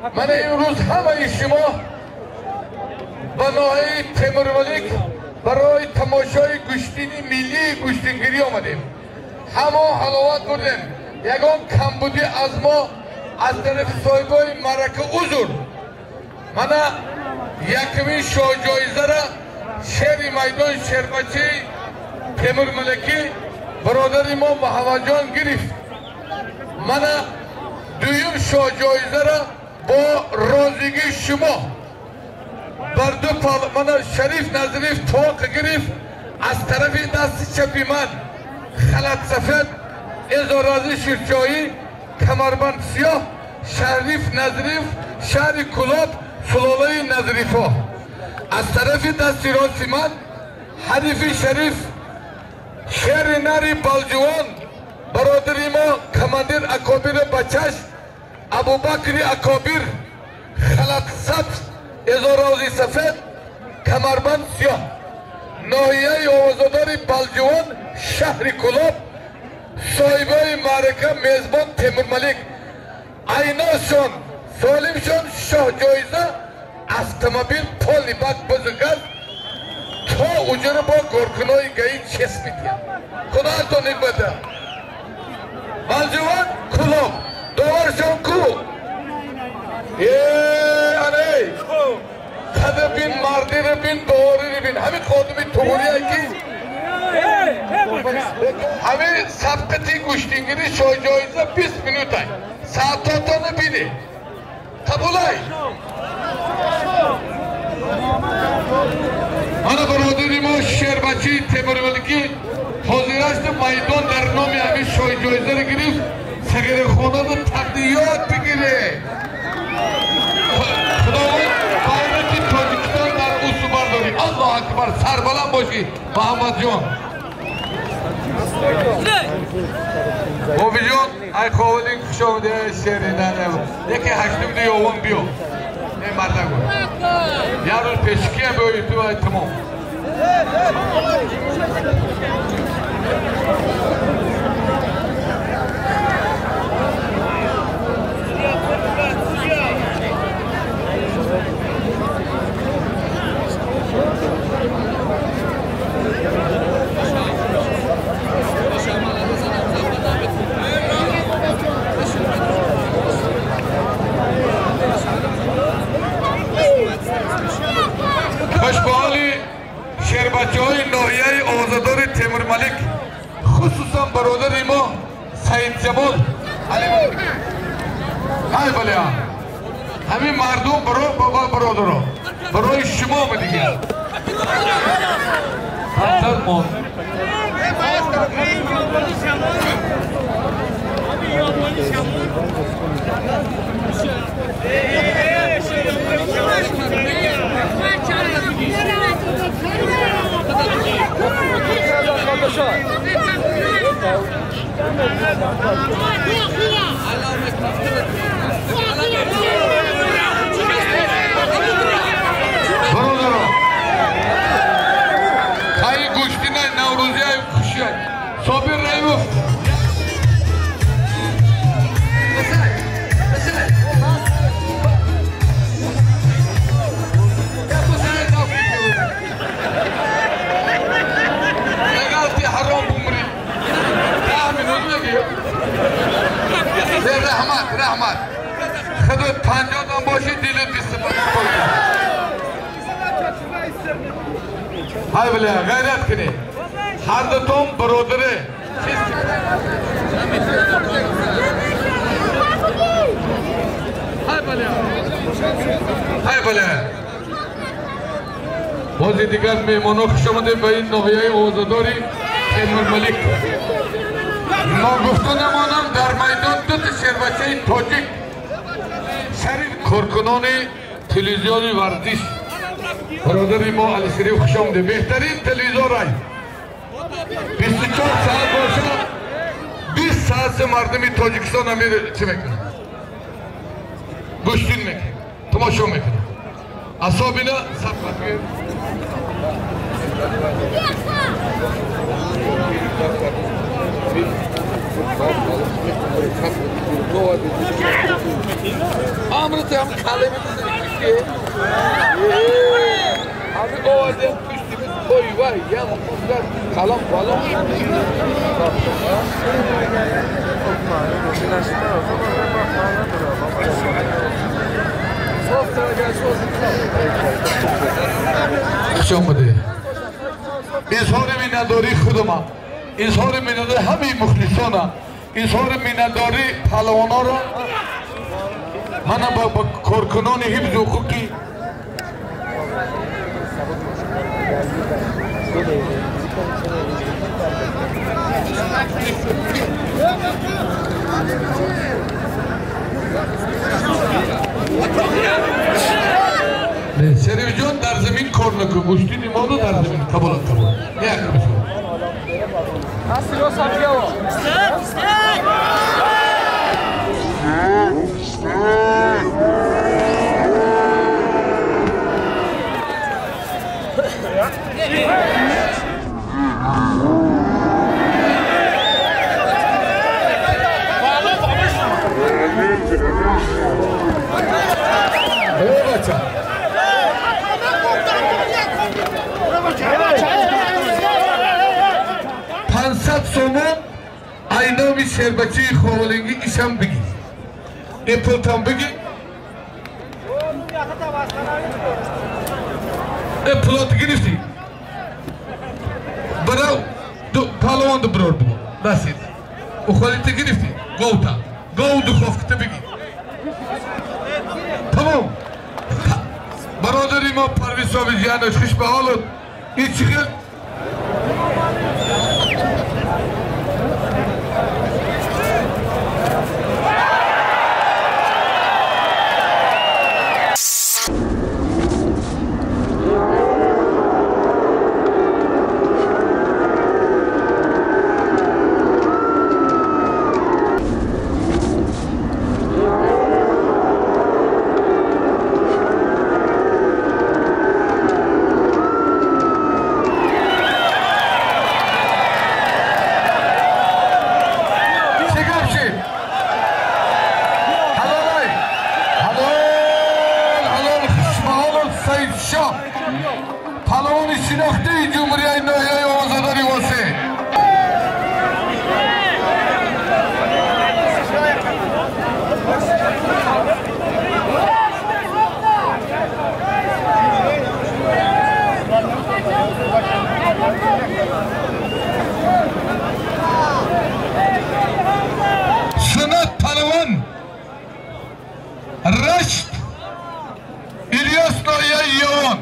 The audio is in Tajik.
Мана имрӯз ҳамаи шумо ба ноҳияи Темурмалик барои тамошои гӯштини миллии гӯштингирӣ омадем. Ҳамо ҳаловат бурдем. Ягон камбудӣ аз мо аз тарафи соҳибои маърака узр. Мана якумин шоҳҷоизара шери майдон шербачаи Темурмаликӣ бародари мо Муҳаммадҷон гирифт. Мана дуюм шоҳҷоизара бо розигии шумо бар ду пал мана Шариф Назариф тоқ гирифт. Аз тарафи дасти чапи ман халат сафед Эзорази Ширчоӣ, камарбанд сиёҳ Шариф Назариф, шаҳри Кулоб, сулолаи Назарифо. Аз тарафи дасти рости ман ҳарифи Шариф, шери нари Балҷувон, бародари мо командир Акобири бачаш Абубакри Акобир, халат сабз Эзорози сафед, камарбанд сиёҳ, ноҳияи овозадори Балҷувон, шаҳри Кулоб, соҳибои маърака мезбон Темурмалик. Айношон солимшон шоҳҷоиза автомобил полный бак бузург аст, то уҷара бо коркунои ГАИ чес медиҳад. Худоатон никмата. Балҷувон, Кулоб, доваршон ку? Аней қадр бин, мардиро бин, довариро бин. Ҳамин ходими туғурие ки ҳамин сабқати гӯштингирӣ шоҳҷоиза 20 минутай. Саатотоно бине. Қабулай. Мана бародари мо шербачии Темурмаликӣ ҳозирашти майдон дар номи ҳамин шоҳҷоизаро гирифт. Сағирихонаро тақдиёт бигире. Худованд байрақи Тоҷикистон дар усу бардорӣ. Аллоҳу акбар, сарбаланд бошӣ Муҳаммадҷон. Бобиҷон, ай ховалин, хуш омадӣ шери нана. Яке ҳаштум ёвон биё. Не мардагу. Як рӯз пешкиям биёи ту ай тамом. Хушбаҳоли шербачаҳои ноҳияи овозадори Темурмалик, хусусан бародари мо Саидҷамол. Ҳай бале, ҳамин мардум бародаро барои шумо омадигият. Ҳамтар монд. Бародаро, ҳай гӯштинай наврӯзиай хушиай. Собир Раимов. Раҳмат, раҳмат. Худо панҷодам боши, дилу бисту. Ҳай бале, ғайрат кунед. Ҳар дутон бародаре. Ҳай бале. Ҳай бале. Бози дигар меҳмонҳо хуш омадед ба ин ноҳияи овозадори Темурмалик. Ногуфта намонам, дар майдон дута шербачаи тоҷик, Шариф, коркунони телевизиони варзиш, бародари мо Алишериф, хуш омадед. Беҳтарин телевизорай. 24 соат бошад, 20 соат мардуми Тоҷикистон амир чӣ мекунад? Гӯштин мекунад, тамошо мекунад. Асобина сабқат. خوش آمده. اظهار منتداری خودم، اظهار منتداری همه مخلصانم، اظهار منتداری پهلوانا را من با کارکنان حفظ حقوقی شریف جان در زمین کار نکن، گوشتی ما در زمین قبول قبول یک بشو. 500 сомон айноми шербачии ховалингӣ ишам бигир, эплтам бигир, эплот гирифтӣ, барав палвонду бирор бугу расид, ухолита гирифтӣ, говта гов духовката бигир. Тамом. Бародари мо Парвиз Собиҷиянов, хуш ба ҳолат. Ин чӣ хел палавони шинохтаи ҷумҳурияи ноҳияи Овозодари Восеъ. Сунат палавон Рашт Ильёс ноҳияи Ёвон.